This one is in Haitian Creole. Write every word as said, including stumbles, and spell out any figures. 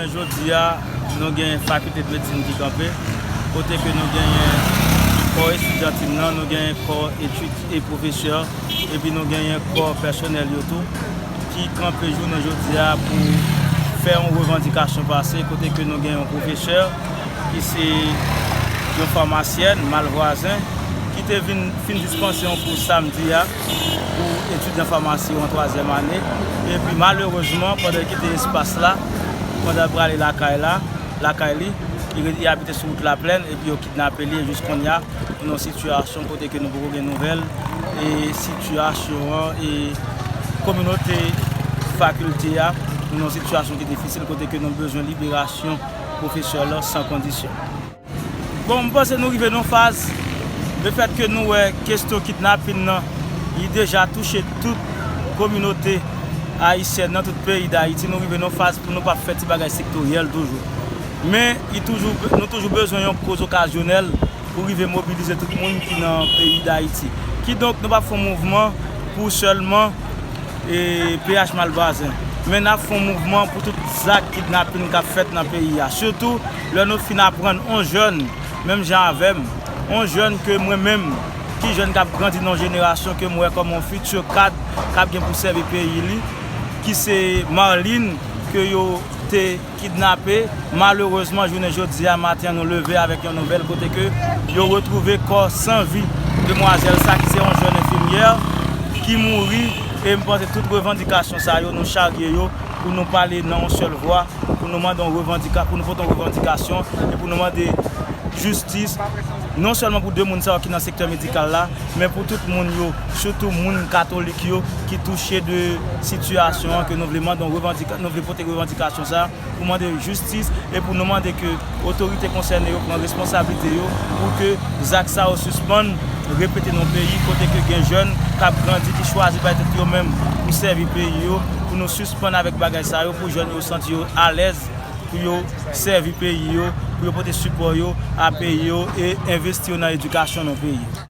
Jodi a, nou gen fakilte de medsin ki kanpe, kote ke nou genyen kò estidyantil lan, nou genyen kò etid e pwofesè, epi nou genyen kò pèsonèl yo tou, ki kanpe jounen jodi a pou fè yon revandikasyon pase, kote ke nou gen yon pwofesè ki se yon famasyèn, Malvwazen, ki te vin fin dispanse yon kou samdi a pou etidyan famasi yo an twazyèm ane. Epi malerezman, pandan l kite espas la, pandan l prale lakay la, lakay li, li re- li abite sou wout Laplèn, epi yo kidnape li, e jis kounye a, nou nan yon sitiyasyon kote ke nou poko gen nouvèl, e sitiyasyon an, e kominote fakilte a, nou nan yon sitiyasyon ki difisil, kote ke nou bezwen liberasyon pwofesè lan san kondisyon. Bon, m panse nou rive nan faz, lefèt ke nou wè kesyon kidnapin nan, li deja touche tout kominote ayisyèn nan tout peyi Dayiti, nou rive nan faz pou nou pa fè ti bagay sektoryèl toujou. Men, li toujou, nou toujou bezwen yon koz okazyonèl pou rive mobilize tout moun ki nan peyi Dayiti. Kidonk, nou p ap fè yon mouvman pou sèlman e P H Malvwazen. Men n ap fè yon mouvman pou tout zak kidnapin k ap fèt nan peyi a. Sitou, lè nou fin aprann yon jèn, menm jan avè m, yon jèn ke mwen menm, ki jèn k ap grandi nan yon jenerasyon ke m wè kòm yon fiti kad k ap gen pou sèvi peyi li, ki se Marlin, ke yo te kidnape. Malerezman, jounen jodi a maten an, nou leve avèk yon nouvèl kote ke yo retwouve kò san vi demwazèl sa ki se yon jèn enfimyè ki mouri. E m panse tout revandikasyon sa yo, nou charye yo pou nou pale nan yon sèl vwa, pou nou mande yon revandika- pou nou pote yon revandikasyon e pou nou mande jistis, non sèlman pou de moun sa yo ki nan sektè medikal la, men pou tout moun yo, sitou moun katolik yo ki touche de sitiyasyon an, ke nou vle mande yon revandika- nou vle pote revandikasyon sa pou mande jistis e pou nou mande ke otorite konsène yo pran responsablite yo pou ke zak sa yo sispann repete nan peyi kote ke gen jèn k ap grandi ki chwazi bay tèt yo menm pou sèvi peyi yo, pou nou sispann avèk bagay sa yo, pou jèn yo santi yo alèz pou yo sèvi peyi yo, pou yo pote sipò yo a peyi yo e envesti yo nan edikasyon nan peyi yo.